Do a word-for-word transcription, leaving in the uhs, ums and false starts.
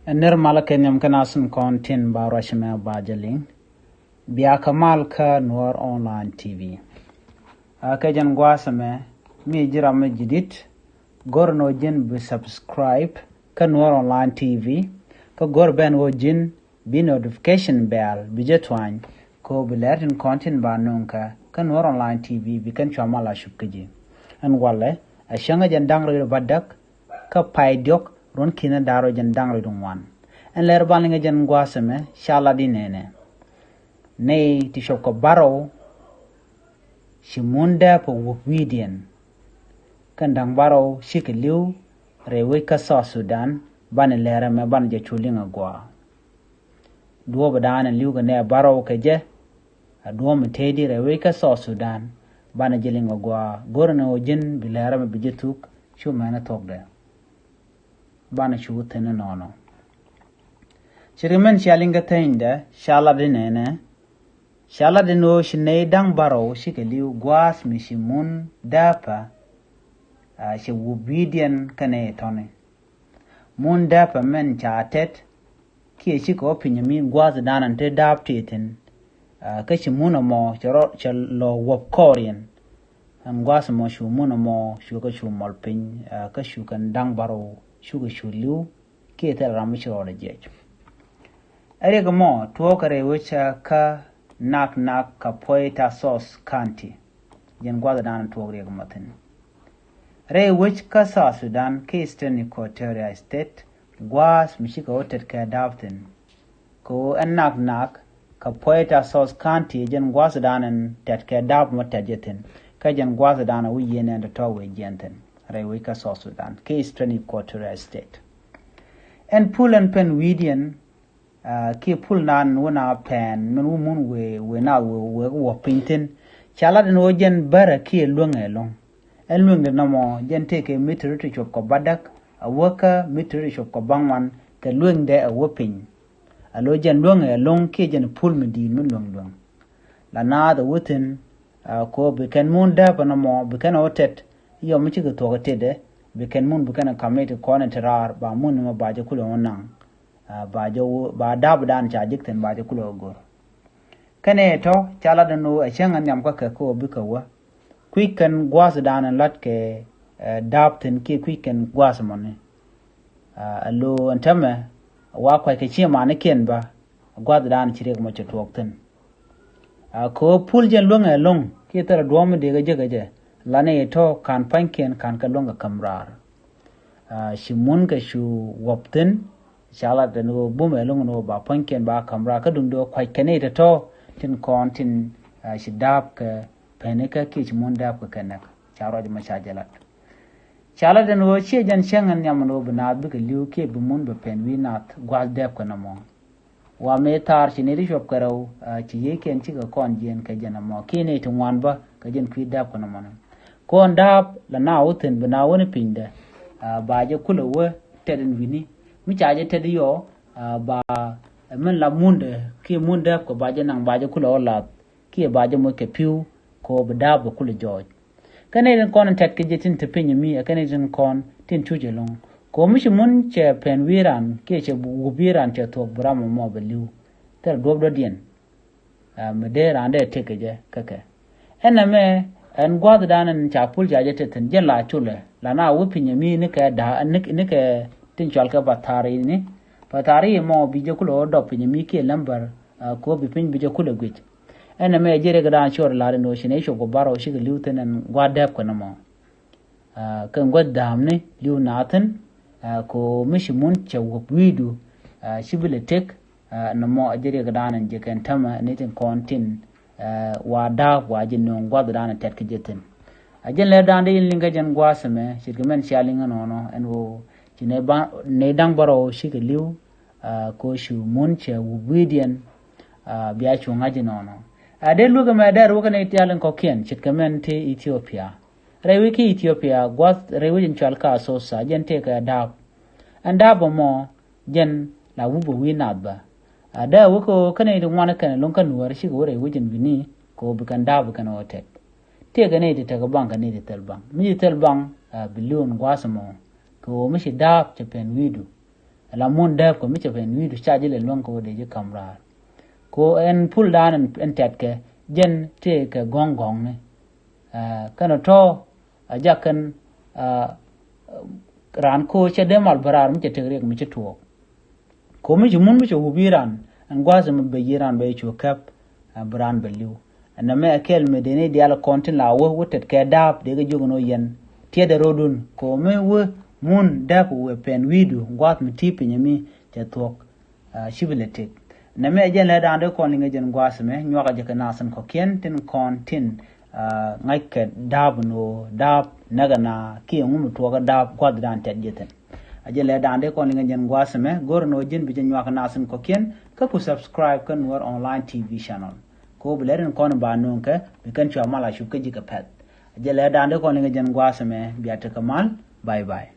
Ɛ nir malä kɛ nhiam kä nasin kɔn tin ba ruac mɛ ba jɛ liŋ. Bia kä mal kä Nuɔr Online T V. A kɛ jɛn gua̱a̱th mɛ mi ji̱ ram mi ji̱ dit. Go̱r ni wä ji̱n bi subscribe kä Nuɔr Online T V. Kä go̱r ben wä ji̱n bi notification bell bi jɛ tuany. Kɛ wä bi lɛr tin kɔn tin ba nuŋ kä kä Nuɔr Online T V bi kɛn cua mal a cup kä ji̱. Ɛn walɛ a cäŋ a jɛn da̱ŋ rɛy ba däk kä pay diɔk ruɔ̱n ki̱n da̱r wä jɛn da̱ŋ rɛy duŋ wan. Ɛn lɛr ban liŋ a jɛn gua̱a̱th mɛ ca lat di nɛnɛ. Nɛy ti cuɔp kɛ bärɔw ci mun dääpä wuɔ̱p wi̱i̱diɛn. Kɛn da̱ŋ bärɔw cikɛ li̱w rɛy wec kä South Sudan. Banɛ lɛr ɛmɛ banɛ jɛ cu liŋ a gua̱a̱. Duɔ̱ɔ̱p da̱a̱n ɛn li̱w kɛ nɛ bärɔw kɛ jɛ. A duɔ̱ɔ̱p mi tëëdi rɛy wec kä South Sudan. Banɛ jɛ liŋ a gua̱a̱ go̱rɛ ni wä ji̱n bi lɛr ɛmɛ bi jɛ thuk cu mɛn a thuɔ̱kdɛ. Banɛ cu thi̱n inɔnɔ. Ce̱tkɛ mɛn cia liŋ kä thɛnydɛ ca lat di nɛnɛ. Ca lat di ni ɣöö ci nɛy da̱ŋ bärɔw cikɛ li̱w gua̱a̱th mi ci mun dääpä. A, ci wup wi̱i̱diɛn kä nɛy tɔ̱ni. Mun dääpä mɛn ca tɛt kiɛ cikɛ wä piny mi gua̱a̱th da̱a̱n te da̱a̱p ti thi̱n. A, kä ci mun ɛmɔ cɛ rɔ cɛ lɔ wuɔp kɔɔriɛn. Ɛn gua̱a̱th ɛmɔ cu mun ɛmɔ cukɛ cu mɔl piny, a, kä cukɛ da̱ŋ bärɔw cukɛ cu li̱w kiɛ thil ram mi ci rɔɔdɛ jiɛc. Ɛ riɛk ɛmɔ tuɔɔk kɛ rɛy wec kä Naknak Kapoeta South County. Jɛn gua̱a̱th da̱a̱n tuɔɔk riɛk ɛmɔ thi̱n. Rɛy wec kä South Sudan kä Eastern Equatoria State gua̱a̱th mi cikɛ wä tɛt kɛ da̱a̱p thi̱n. Kɛ ɣöö ɛn Naknak Kapoeta South County jɛn gua̱a̱th da̱a̱n ɛn tɛt kɛ da̱a̱p mɔ tɛt jɛ thi̱n. Kä jɛn gua̱a̱th da̱a̱n a wi̱c yɛn ɛn tɔ̱tɔ̱ wec jiɛn thi̱n rɛy wec kä South Sudan kä Eastern Equatoria State. Ɛn pul ɛn pɛn wi̱i̱diɛn, a, kiɛ pul naan wä na pɛn min wä mun wëë wëë na wëë wëë wä piny thi̱n. Ca lat ɛn wä jɛn bärä kiɛ luäŋɛ ɛlɔ̱ŋ. Ɛn lueŋdɛ nɔmɔ jɛn tëëkɛ mitir ti cuɔp kɔ bädäk a wäkä mitir ti cuɔp kɔ bäŋuan kɛ lueŋdɛ a wä piny. A lo̱ jɛn luäŋ ɛ luäŋ kiɛ jɛn pul mi di̱i̱t mi luäŋ luäŋ. La naath a wä thi̱n, a, kɔ bi kɛn mun dääpä nɔmɔ bi kɛn ɔ tɛt. Yɔ mi cikɛ thuɔ̱k ɛ tetdɛ bi kɛn mun bi kɛn ɛ ka̱m ni ti kɔn ɛ ti raar ba mun ni mɔ ba jɛ kulɛ ɔ naŋ. A, ba jɛ wä ba da̱a̱p dan ca jik thi̱n ba jɛ kulɛ ɔ go̱r. Kɛn ɛ tɔ ca lat ɛn ɣöö ɛ cäŋ ɛ nhiam kä kɛ kɛ ɣöö bikɛ wä. Kui̱c kɛn gua̱a̱th dan ɛ la̱t kɛ, ɛ, da̱a̱p thi̱n kiɛ kui̱c kɛn gua̱a̱th mɔni. A, ɛ lo̱o̱ ɛn täämɛ wa kua̱c kɛ ciɛ manikiɛn bä gua̱a̱th dan ci riɛk mɔ cɛ tuɔɔk thi̱n. A, kɛ ɣöö pul jɛn luäŋɛ ɛlɔ̱ŋ kiɛ thilɛ duɔ̱ɔ̱m mi dee kɛ jek kɛ jɛ. Lanɛ yɛ tɔ ka̱n pa̱nykiɛn ka̱n kɛ luäŋ kɛ käm raar. A, ci mun kɛ cu wuɔp thi̱n. Ca lat ɛn ɣöö bumɛ lo̱ŋ ɛn ɣöö ba puɔ̱nykiɛn ba ka̱m raar kä duundɛ ɣöö kua̱c kɛn i̱ tɔ̱tɔ̱ tin kɔn tin, a, ci da̱a̱p kɛ pɛnikä kiɛ ci mun da̱a̱p kɛ kɛ näk. Ca ruac mɔ ca jɛ lat. Ca lat ɛn ɣöö ciɛ jɛn cäŋ ɛn nhiam ɛn ɣöö bi naath bikɛ li̱w kiɛ bi mun bɛ pɛn wi̱i̱ naath gua̱a̱th dɛɛp kɛ nɔmɔ. Wa mëë thaar ci nɛy ti cuɔp kɛ rɛw, a, ci yiëëkiɛn cikɛ kɔn jiɛɛn kɛ jɛn ɛmɔ kiɛ nɛy ti ŋuan bä kɛ jɛn kui̱ da̱a̱p kɛ nɔmɔni. Kɔn da̱a̱p la na wä thi̱n bi na wä ni pinydɛ, a, ba jɛ kulɛ wä tɛt ɛn wi̱ni. Mi ca jɛ tɛt yɔ, a, ba, ɛ, min la mundɛ kiɛ mun da̱a̱p kɛ ba jɛ naŋ ba jɛ kulɛ wä lath kiɛ ba jɛ moc kɛ pi̱w kɛ ɣöö bi da̱a̱p bɛ kulɛ jɔɔc. Kä nɛy tin kɔn in tɛt kɛ jɛ tin te piny mi ɛ kä nɛy tin kɔn tin cuc ɛlɔ̱ŋ. Kɛ ɣöö mi ci mun cɛ pɛn wi̱i̱ ran kiɛ cɛ wup wi̱i̱ ran cɛ thuɔ̱k bi ram ɛmɔ bɛ li̱w. Thil duɔ̱p dɔ̱diɛn. A, mi dee ran dee tëk kɛ jɛ kä kɛ. Ɛn ɛmɛ ɛn gua̱a̱th dan ɛn ca pul ca jɛ te thi̱n jɛn la culɛ la na wi̱i̱ piny mi ni kɛ da̱a̱ ni, ni kɛ tin cɔal kɛ bathari ni. Bathari mɔ bi jɛ kulɛ wä dɔp piny mi kiɛ lämbär, a, kɛ ɣöö bi piny bi jɛ kulɛ guic. Ɛn ɛmɛ ji̱ rikɛ da̱a̱n cuɔr la̱r in ɣöö ci nɛy cuɔp kɛ bärɔw cikɛ li̱w thi̱n ɛn gua̱a̱th dɛɛp kɛ nɔmɔ. A, kɛ gua̱a̱th da̱a̱mni li̱w naath thi̱n, a, kɛ ɣöö mi ci mun cɛ wuɔp wi̱i̱du, a, ci bi lɛ tëk, a, nɔmɔ a ji̱ rikɛ da̱a̱n in ji̱ kɛn tämɛ ni tin kɔn tin, a, wa da̱a̱p wa ji̱ nööŋ gua̱a̱th da̱a̱n in tɛt kɛ ji̱ thi̱n. A jɛn lɛr da̱a̱n dee in liŋ kä jɛn gua̱a̱th ɛmɛ ce̱tkɛ mɛn cia liŋ ɛnɔnɔ ɛn ɣöö ci nɛy ba, nɛy da̱ŋ bärɔw cikɛ li̱w, a, kɛ ɣöö ci mun cɛ wup wi̱i̱diɛn, a, bia cu ŋa̱c inɔnɔ. A dee luäk ɛmɛ dee ruɔ̱k kɛ nɛy tial in kɔ̱kiɛn ce̱tkɛ mɛn te Ethiopia. Rɛy wec kä Ethiopia gua̱th rɛy wec in cɔal kä Asosa jɛn tëëkɛ da̱a̱p. Ɛn da̱a̱p ɛmɔ jɛn la wupɛ wi̱i̱ nath bä. A dee wek kä kä nɛy ti ŋuan kɛn ɛlɔ̱ŋ kä nuäär cikɛ wä rɛy wec in wi̱ni kɛ ɣöö bi kɛn da̱a̱p bi kɛn ɣöö tɛt. Tëëkɛ nɛy ti tekɛ baŋ kɛ nɛy ti thil baŋ mi ci thil baŋ, a, bi li̱w ɛn gua̱a̱th ɛmɔ kɛ ɣöö mi ci da̱a̱p cɛ pɛn wi̱i̱du. la mun dääp kɛ mi cɛ pɛn wi̱i̱du ca ji̱ lɛ luäŋ kɛ wä dee ji̱ ka̱m raar. Ko ɛn pul dan ɛn tɛt kɛ jɛn tëë kɛ gɔ̱ŋ gɔ̱ŋni. Kɛn tɔ̱ a jakɛn raan ko cɛ dee mal bä raar mi cɛ tek riɛk mi ci tuɔɔk. Ko mi ci mun mi cɛ wup yi ran ɛn gua̱a̱th mi bɛ yi ran bɛ yi cu kɛp bä ran bɛ li̱w. Ɛn nɛ mɛ kɛl mi dee ni dial kɔn tin la wä wä tet kɛ daap dee kɛ jiök ni wä yɛn tiɛt ɛ rodun ko mi wä mun dap wä pɛn wi̱i̱du gua̱a̱th mi ti piny mi cɛ thuɔ̱k. Ci bi lɛ tek. Nɛ mɛ jɛn lɛ da̱a̱n dee kɔn liŋɛ jɛn gua̱a̱th mɛ nyuakä jɛ kɛ nath in kɔ̱kiɛn tin kɔn tin ŋa̱ckɛ da̱a̱p ni ɣöö da̱a̱p näk ɛna kiɛ ŋu mi tuɔɔk ɛ da̱a̱p gua̱a̱th da̱a̱n tɛt jɛ thi̱n. A jɛn lɛ da̱a̱n dee kɔn liŋɛ jɛn gua̱a̱th mɛ go̱r ni ɣöö jɛn bi jɛ nyuakä nath in kɔ̱kiɛn kä ku subscribe kä Nuer Online T V channel. Ko bi lɛ rin kɔn ba nuŋ kɛ bi kɛn cua mal a cup kä ji̱ kɛ pɛth. A jɛn lɛ da̱a̱n dee kɔn liŋɛ jɛn gua̱a̱th mɛ bia tekɛ mal. Bye bye.